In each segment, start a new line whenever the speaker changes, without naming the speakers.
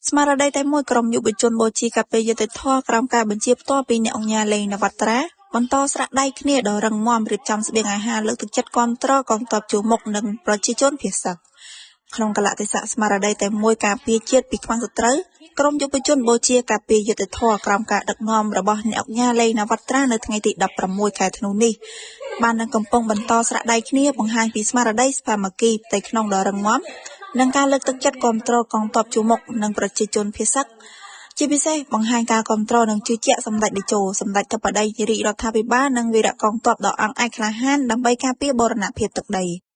ស្មារតីតែមួយក្រុមយុវជនបូជាការពារយុត្តិធម៌ក្រោមការបញ្ជាផ្ទាល់ពីអ្នកឧកញ៉ាឡេង ណាវ៉ាត្រា បន្តស្រាក់ដៃគ្នាដ៏រឹងមាំរៀបចំស្បៀងអាហារលើកទឹកចិត្តគាំទ្រកងទ័ពជួរមុខ និងប្រជាជនភៀសសឹក។ ក្នុងកាលៈទេសៈស្មារតីតែមួយការពារជាតិពីខ្មាំងសត្រូវ ក្រុមយុវជនបូជាការពារយុត្តិធម៌ក្រោមការដឹកនាំរបស់អ្នកឧកញ៉ាឡេង ណាវ៉ាត្រា នៅថ្ងៃទី16 ខែធ្នូនេះ បាននឹងកំពុងបន្តស្រាក់ដៃគ្នាបង្ហាញពីស្មារតីសាមគ្គីផ្ទៃក្នុងដ៏រឹងមាំ និងការលើកទឹកចិត្តគាំទ្រកងទ័ពជួរមុខ និងប្រជាជនភៀសសឹក ជាពិសេសបង្ហាញការគាំទ្រនិងជឿជាក់សម្ដេចតេជោ សម្ដេចធិបតីរាជរដ្ឋាភិបាល និងវីរកងទ័ពដ៏អង់អាចក្លាហានដើម្បីការពារបូរណភាពទឹកដី។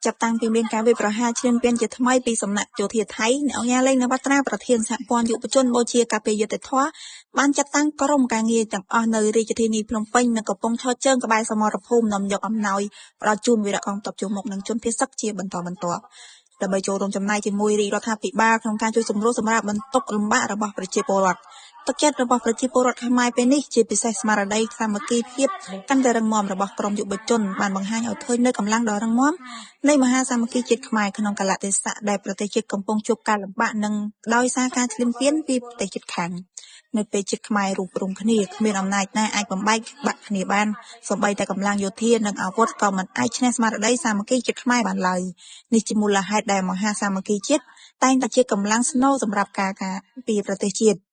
ចាប់តាំងពីមានការវាយប្រហារឈ្លានពានជាថ្មីពីសំណាក់យោធាថៃ អ្នកឧកញ៉ាឡេង ណាវ៉ាត្រា ប្រធានសហព័ន្ធយុវជនបូជាការពារយុត្តិធម៌ បានចាត់តាំងក្រុមការងារទាំងអស់នៅរាជធានីភ្នំពេញ និងកំពុងឈរជើងក្បែរសមរភូមិនាំយកអំណោយផ្ដល់ជូនវីរកងទ័ពជួរមុខ និងជនភៀសសឹកជាបន្តបន្ទាប់ ដើម្បីចូលរួមចំណែកជាមួយរាជរដ្ឋាភិបាលក្នុងការជួយសម្រួលសម្រាប់បន្ទុកលំបាករបស់ប្រជាពលរដ្ឋ។ ទឹកចិត្តរបស់ប្រជាពលរដ្ឋខ្មែរពេលនេះ ជាពិសេសស្មារតីសាមគ្គីភាពកាន់តែរឹងមាំរបស់ក្រុមយុវជន បានបង្ហាញឲ្យឃើញនូវកម្លាំងដ៏រឹងមាំនៃមហាសាមគ្គីជាតិខ្មែរក្នុងកាលៈទេសៈដែលប្រទេសជាតិកំពុងជួបការលំបាក និងដោយសារការឈ្លានពានពីប្រទេសជិតខាង។ នៅពេលជាតិខ្មែររួបរួមគ្នា គ្មានអំណាចណាអាចបំបែកបាក់គ្នាបាន សូម្បីតែកម្លាំងយោធានិងអាវុធក៏មិនអាចឈ្នះស្មារតីសាមគ្គីជាតិខ្មែរបានឡើយ។ នេះជាមូលហេតុដែលមហាសាមគ្គីជាតិតែងតែជាកម្លាំងស្នូលសម្រាប់ការការពារប្រទេសជាតិ។